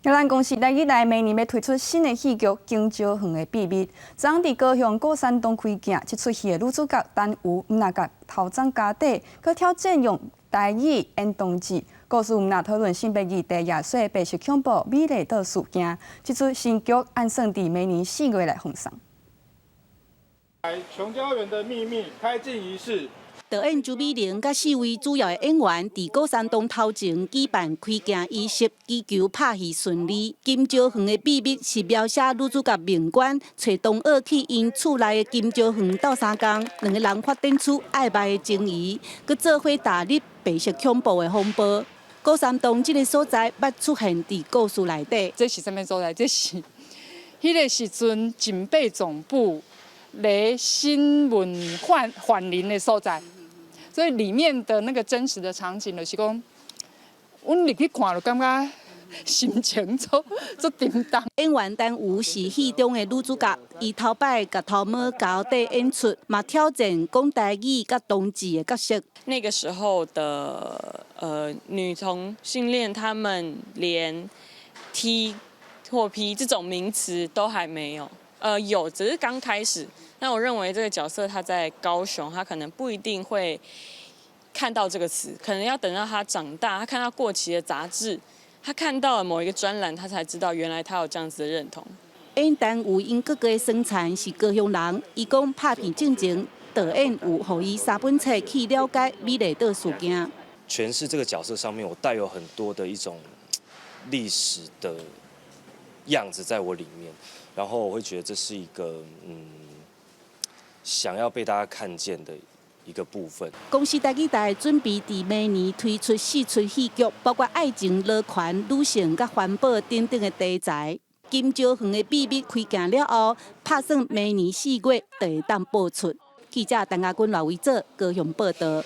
咱公視台語台明年欲推出新的戲劇《金蕉園的秘密》，昨昏佇高雄鼓山東開鏡。這齣戲的女主角陳瑜，毋但共頭鬃加短，閣挑戰用台語演同志。故事毋但討論性別議題，也說白色恐怖、美麗島事件。這齣新劇按算佇明年4月來放送。瓊蕉園的秘密開鏡儀式。導演周美玲佮四位主要的演員佇鼓山東頭前舉辦開鏡儀式，祈求拍戲順利。金蕉園的秘密是描寫女主角明官揣同學去𪜶厝內的金蕉園鬥相共，兩个人發展出曖昧的情誼，閣做伙踏入白色恐怖的風暴。鼓山東這个所在捌出現佇故事內底。這是啥物所在？這是彼个時陣警備總部咧審問犯人的所在。所以裡面的那個真實的場景，就是講，阮入去看就感覺心情足足沉重。演員陳瑜是戲中的女主角，伊頭擺共頭毛鉤短演出，嘛挑戰講台語佮同志的角色。那個時候的女同性戀，他們連 T 或 P 這種名詞都還沒有，有，只是剛開始。那我認為這個角色他在高雄，他可能不一定會看到這個詞，可能要等到他長大，他看到過期的雜誌，他看到了某一個專欄，他才知道原來他有這樣子的認同。演陳瑜𪜶哥哥的生產是高雄人，伊講拍片進前，導演有予伊三本冊去了解美麗島事件。詮釋這個角色上面，我帶有很多的一種歷史的樣子在我裡面，然後我會覺得這是一個想要被大家看見的一個部分。公視台語台準備佇明年推出四齣戲劇，包括愛情、勞權、女性佮環保等等的題材。金蕉園的秘密開鏡了後，拍算明年4月就會當播出。記者陳亞君、羅維哲高雄報道。